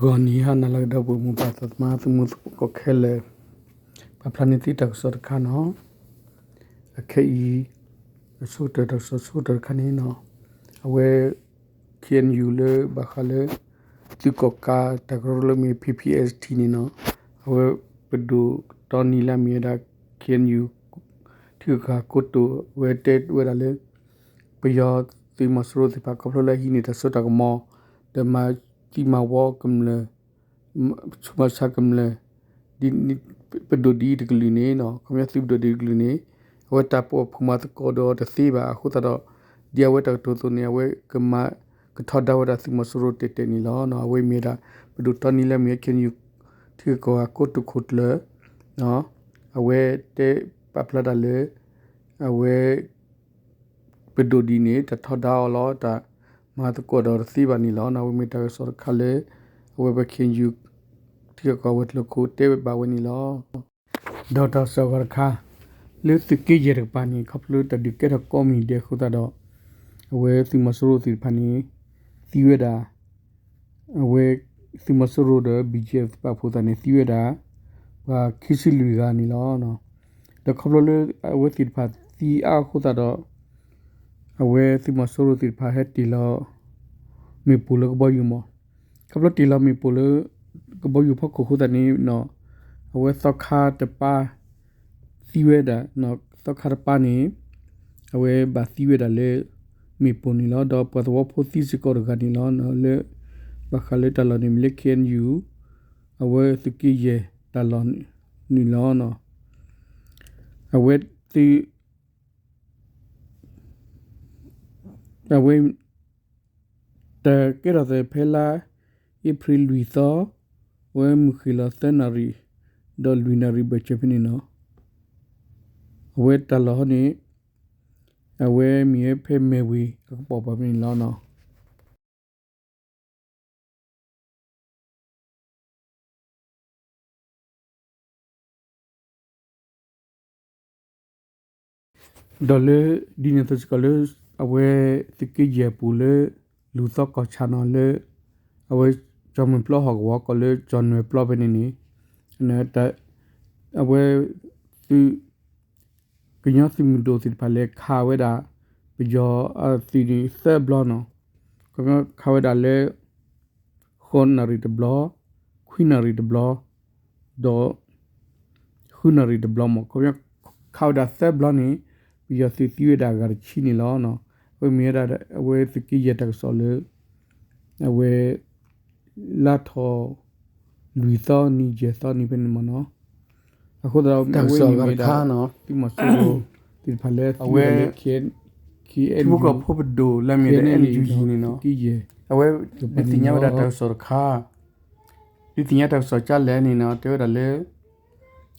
ဂီၤနံၤဟါနၤလၢအဂ့ၤ ဒီပုၢ်ဝဲၢ်မိၢ်ပၢ်သးသမါ သုမုၢ်သကိးခဲလၢာ်, ပာ်ဖျါန့ၢ်သုတၢ်ကစီၣ်တခါန့ၣ်, အခဲအံၤ အဆိကတၢၢ် တၢ်ကစီၣ်ဆိကတၢၢ်တခါန့ၣ်န့ၣ်, အဝဲ ခ့ၣ်အဲၣ်ယူၣ် လၢဘၣ်ဃးလၢ သုးကီၣ်ကးတၢ်ကရၢလၢမ့ၢ် ဖံၣ်ဖံၣ်အဲၣ်စ့ၣ်ထံၣ် န့ၣ်န့ၣ်, အဝဲပဒိၣ်တီနံၤလၢအမ့ၢ်ဝဲဒၣ် ခ့ၣ်အဲၣ်ယူၣ် ထံဂုၤကီၢ်ဂၤကိတိာ် အဝဲတဲဝဲဒၣ်လၢ ပယီၤသုးမီၤစိရိၤသ့ၣ်တဖၣ် ခီဖျိလၢဟံးန့ၢ်တၢ်စိတၢ်ကမီၤ ဒီးမၤသံမၤဝီကမျၢၢ် ဆူးမၤဆါကမျၢၢ် ဒ်ပဒိၣ်ဒ်အံၤတကလုာ်န့ၣ်, ခီပညီသုးပဒိၣ်ဒ်အံၤတကလုာ်န့ၣ် အဝဲတၢ်ပိာ်ဖှိၣ်မၤသကိးဒီးတသ့ဘၣ်အဃိသတးဒီး ဒ်အဝဲတၢ်ကတိၤအသိးန့ၣ် အဝဲကမၤကထီဒါဝဲဒၣ်သုးမီၤစိရိၤတဲာ်တဲာ်န့ၣ်လီၤ. အဝဲမ့ၢ်ဝဲဒၣ် ပဒိၣ်တီနံၤလၢအမ့ၢ်ဝဲ ခ့ၣ်အဲၣ်ယူၣ် ထံဂုၤကီၢ်ဂၤကိတိာ်ခိၣ်ကျၢၢ် အဝဲတဲပာ်ဖျါတၢ်လၢ အဝဲ ပဒိၣ်ဒ်န့ၣ် တၢ်ထီဒါအီၤလီၤ, တၢ်မၤသကိးဒီးတသ့ဘၣ်န့ၣ်လီၤ. အဝဲမ့ၢ်တၢ်ကစီၣ်တခါလၢ အဝဲပခ့ၣ်အဲၣ်ယူၣ် ထံဂုၤကီၢ်ဂၤဝဲၤကျိၤခိၣ်တဲဘၣ်ဝဲန့ၣ်လီၤ. ဒီးတၢ်ကစီၣ်အဂၤတခါ လၢသုးက့ယဲၢ်တကပၤန့ၣ် ခီဖျိတၢ်ဒုးကဲထီၣ်ကိးမုၢ်နံၤဒဲးအဃိသတးဒီး အဝဲသုးမီၤစိရိၤသ့ၣ်တဖၣ်န့ၣ် သံဝဲဒၣ် အဝဲသုးမီၤစိရိၤဒီး ဘီၣ်ကၠဲၣ် ပာ်ဖှိၣ်သးန့ၣ် သံဝဲဒၣ် ပှၤခံဆံလွံၢ်ဂၤန့ၣ်လီၤ. ဒီးခီဖျိလၢအဝဲသ့ၣ်တဖၣ်သံအါအဃိသတးဒီး အဝဲသုးမီၤစိရိၤသ့ၣ်တဖၣ်ဟဲတ့ၢ်လီၤ မ့ၣ်ပိၢ်လၢကဘီယူၤမး, ခီဖျိတ့ၢ်လီၤမ့ၣ်ပိၢ်လၢ ကဘီယူၤဖီခိၣ်အဃိသတးန့ၣ် အဝဲသီခါတပါ သံဝဲဒၣ် သီခါတပါန့ၣ် အဝဲဘၣ်သံဝဲဒၣ်လၢ မ့ၣ်ပိၢ်န့ၣ်လီၤ. ဒီးပှၤသဝီဖိသံစ့ၢ်ကီးတဂၤန့ၣ်လီၤ. လၢ ဘၣ်ဃးလၢတၢ်လီၢ်န့ၣ်မ့ၢ်လၢ ခ့ၣ်အဲၣ်ယူၣ် အဝဲသုးက့ယဲၢ်တၢ်လီၢ်န့ၣ်လီၤ. အဝဲသုး အဝဲ တၢ်ကဲထီၣ်သးဖဲလါ အ့ဖြ့ၣ်လွံၢ်သီ အဝဲမုၢ်ဃ့ၢ်လီၤသၢနၣ်ရံၣ် ဒီးလွံၢ်နၣ်ရံၣ်ဘၢၣ်စၢၤဖဲန့ၣ်လီၤ. အဝဲတၢ်လီၢ်ဟီန့ၣ် အဝဲမ့ၢ်ဝဲဖဲမဲၢ်ဝ့ၢ်အကပိာ်ပၤဖဲန့ၣ်လီၤ. ဒီးလၢ ဒ်န့ၣ်အသိးစ့ၢ်ကီးလၢ အဝဲသုးက့ယဲၢ်အပူၤလၢ လူၤသီကီၢ်ဆၣ်န့ၣ်လၢ အဝဲကၠီၣ်မဲၣ်ပျီဟီၣ်ကဝီၤကီၢ်လၢကၠီၣ်နွဲၣ်ပျီဖဲန့ၣ်န့ၣ် အဝဲသုး ကညီသုးမုၢ်ဒိၣ်သ့ၣ်တဖၣ်လဲၤခးဝဲဒၣ် ပယီၤအသုးန့ၣ်သၢဘျီန့ၣ်, ခီပညီခးဝဲဒၣ်လၢ ဃိးနၣ်ရံၣ်တဘျီ, ခွံနၣ်ရံၣ်တဘျီ, ဒီး ဃုနၣ်ရံၣ်တဘျီမး, ခီပညီခးဝဲဒၣ်သၢဘျီန့ၣ် ပယီၤသုးသံဝဲဒၣ်အဂၤတဆံန့ၣ်လီၤ. အဝဲမ့ၢ်ဝဲဒၣ် အဝဲသုးက့ယဲၢ်တၢ်ကစီၣ်လၢ အဝဲ လါထီၣ် လွံၢ်သီနံၤယဲၢ်သီနံၤဖဲန့ၣ်မးန့ၣ်, အဃိသတးဒီး တၢ်ကစီၣ်အဂၤတခါန့ၣ် သုးမီၤစိရိၤသ့ၣ်တဖၣ်လၢအဝဲ ထံဖိကီၢ်ဖိပဒိၣ်လၢအမ့ၢ်ဝဲဒၣ် NUG န့ၣ်န့ၣ်, အဝဲဒုးသ့ၣ်ညါဝဲဒၣ်တၢ်ကစီၣ်တခါ, ဒုးသ့ၣ်ညါတၢ်ကစီၣ်ကလဲၣ်န့ၣ်န့ၣ် တဲဝဲဒၣ်လၢ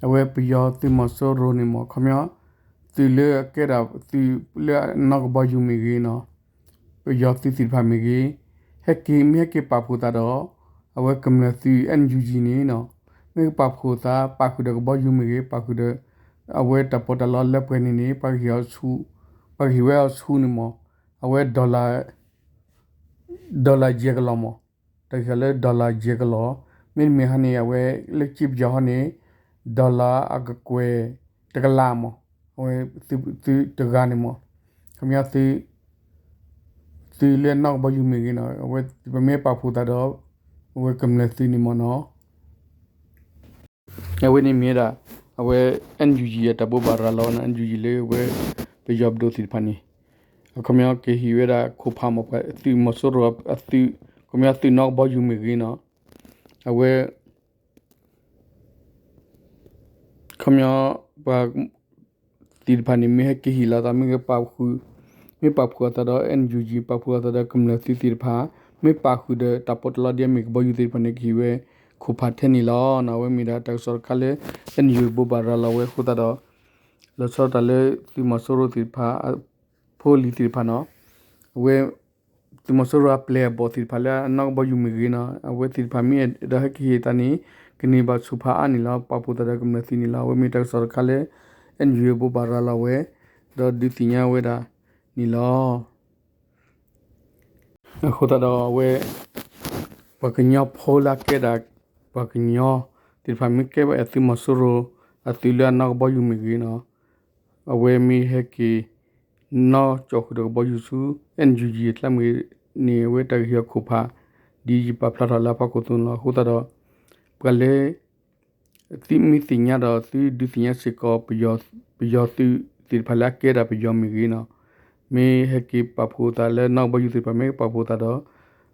အဝဲပယီၤသုးမီၤစိရိၤန့ၣ်မး ခီပညီ သုးလၢအကဲဒၣ်သုးလၢအနီၣ်ကဘီယူၤမ့ၢ်ဂ့ၤန့ၣ်, ပယီၤသုးသ့ၣ်တဖၣ်မ့ၢ်ဂ့ၤ, ဟဲက့ၤ မ့ၢ်ဟဲက့ၤပာ်ဖှိၣ်သးဒီး အဝဲကမျၢၢ်သုး NUG န့ၣ်န့ၣ်, မ့ၢ်ကပာ်ဖှိၣ်သး ပာ်ဃုာ်ဒီးကဘီယူၤမ့ၢ်ဂ့ၤ, ပာ်ဃုာ်ဒီး အဝဲတၢ်ပီးတၢ်လီလၢပှဲၤန့ၣ်န့ၣ် ပှၤကဟ့ၣ်အီၤဆူၣ်, ပှၤကဟ့ၣ်ဝဲအီၤဆူၣ်န့ၣ်မး, အဝဲ dollar ယဲၢ်ကလီၢ်မး, တၢ်ကဟ့ၣ်လၢ dollar ယဲၢ်ကလီၢ်, မ့တမ့ၢ်ဟီန့ၣ် အဝဲလၢကၠ့ပယီၤဟီန့ၣ် dollar အကကွဲၢ်တကလးမး, အဝဲသုးတဂၤန့ၣ်မး, ခီပညီ သုးလၢအနီၣ်ကဘီယူၤမ့ၢ်ဂ့ၤန့ၣ် အဝဲပမ့ၢ်ပာ်ဖှိၣ်သးဒီး အဝဲကမျၢၢ်သုးန့ၣ်မးန့ၣ် အဝဲန့ၣ်မ့ၢ်ဝဲဒၣ် အဝဲ NUG အတၢ်ဘိးဘၣ်ရၤလီၤန့ၣ် NUG လၢအဝဲ ပယီၤပဒိၣ်သ့ၣ်တဖၣ်န့ၣ် အခီပညီကဟ့ၣ်ဝဲဒၣ်ခိၣ်ဖးမး ပှၤသုးမီၤစိရိၤအသုး ခီပညီသုးနီၣ်ကဘီယူၤမ့ၢ်ဂ့ၤန့ၣ် အဝဲ ခီပညီ ပှၤသ့ၣ်တဖၣ်န့ၣ် မ့ၢ်ဟဲက့ၤဟ့ၣ်လီၤသး မ့ၢ်ပာ်ဖှိၣ်, မ့ၢ်ပာ်ဖှိၣ်အသးဒီး NUG ပာ်ဖှိၣ်အသးဒီးကမျၢၢ်သုးသ့ၣ်တဖၣ်, မ့ၢ်ပာ်ဃုာ်ဒီးတၢ်ပီးတလီဒ်အမ့ၢ်ကဘီယူၤသ့ၣ်တဖၣ်န့ၣ် ကဟ့ၣ်ဝဲခိၣ်ဖးထဲန့ၣ်လီၤ. အဝဲမ့ၢ်ဒၣ်တၢ်ကစီၣ်တခါလၢ NUG ဘိးဘၣ်ရၤလီၤဝဲအဃိသတးဒီး လီၤဆီဒၣ်တၢ်လၢသုးမီၤစိရိၤသ့ၣ်တဖၣ် ဖိလံၤသ့ၣ်တဖၣ်န့ၣ် အဝဲ သုးမီၤစိရိၤအပျဲၢ်အဘီၣ်သ့ၣ်တဖၣ်လၢအနီၣ်ကဘီယူၤမ့ၢ်ဂ့ၤန့ၣ် အဝဲသ့ၣ်တဖၣ်မ့ၢ်အဲၣ်ဒိးဟဲက့ၤဟ့ၣ်သးန့ၣ် ကန့ၢ်ဘၣ်ဆိၣ်ဖးအါန့ၣ်လီၤ. ပာ်ဖှိၣ်သးဒီးကမျၢၢ်သုးန့ၣ်လီၤ. အဝဲမ့ၢ်တၢ်ကစီၣ်တခါလၢ NUG ဘိးဘၣ်ရၤလီၤဝဲ ဒီးဒုးသ့ၣ်ညါဝဲဒၣ်န့ၣ်လီၤ. အဃိသတးဒီးအဝဲ သုး ပှၤကညီဖိလၢအကဲဒၣ် ပှၤကညီသ့ၣ်တဖၣ် မ့ၢ်ကဲဘၣ်သုးမီၤစိရိၤအသုးလၢအနီၣ်ကဘီယူၤမ့ၢ်ဂ့ၤန့ၣ်, အဝဲမ့ၢ်ဟဲက့ၤ နီၣ်ကၠီၣ်ဃုာ်ဒီးကဘီယူၤဆူ NUG အကျါမ့ၢ်ဂ့ၤန့ၣ် အဝဲတၢ်ဂ့ၢ်ဟ့ၣ်အီၤခိၣ်ဖး ဒ်ယပာ်ဖျါထီၣ်လၢအဖီခိၣ်အသိးန့ၣ်လီၤ. အဃိသတးဒီး ပှၤလၢ သုမ့ၢ်သ့ၣ်ညါဒီးသုဒုးသ့ၣ်ညါစ့ၢ်ကီး ပယီၤသုးသ့ၣ်တဖၣ်လၢအကဲဒၣ်ပယီၤမ့ၢ်ဂ့ၤန့ၣ်, မ့ၢ်ဟဲက့ၤပာ်ဖှိၣ်သးလၢနီၣ်ကဘီယူၤသ့ၣ်တဖၣ် မ့ၢ်ပာ်ဖှိၣ်သးဒီး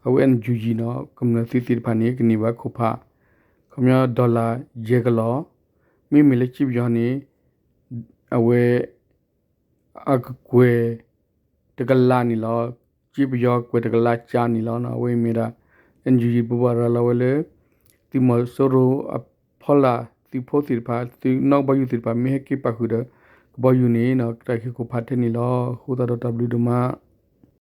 အဝဲ NUG န့ၣ် ကမျၢၢ်သုးသ့ၣ်တဖၣ်န့ၣ် ကန့ၢ်ဘၣ်ခိၣ်ဖး ခီပညီ dollar ယဲၢ်ကလီၢ်, မ့မ့ၢ်လၢစ့ပယီၤန့ၣ် အဝဲ အကကွဲၢ်တကလးန့ၣ်လီၤ. စ့ပယီၤကွဲၢ်တကလးကၠးန့ၣ်လီၤ. အဝဲမ့ၢ်ဒၣ် NUG ဘိးဘၣ်ရၤလီၤဝဲလၢ သုးမီၤစိရိၤအဖီလာ် သုးဖိသ့ၣ်တဖၣ် သုးနီၣ်ကဘီယူၤသ့ၣ်တဖၣ် မ့ၢ်ဟဲက့ၤပာ်ဃုာ်ဒီး ကဘီယူၤန့ၣ် တၢ်ဟ့ၣ်ခိၣ်ဖးထဲန့ၣ်လီၤ. အဃိသတးဒီးတၢ်ဘျုးဒိၣ်မး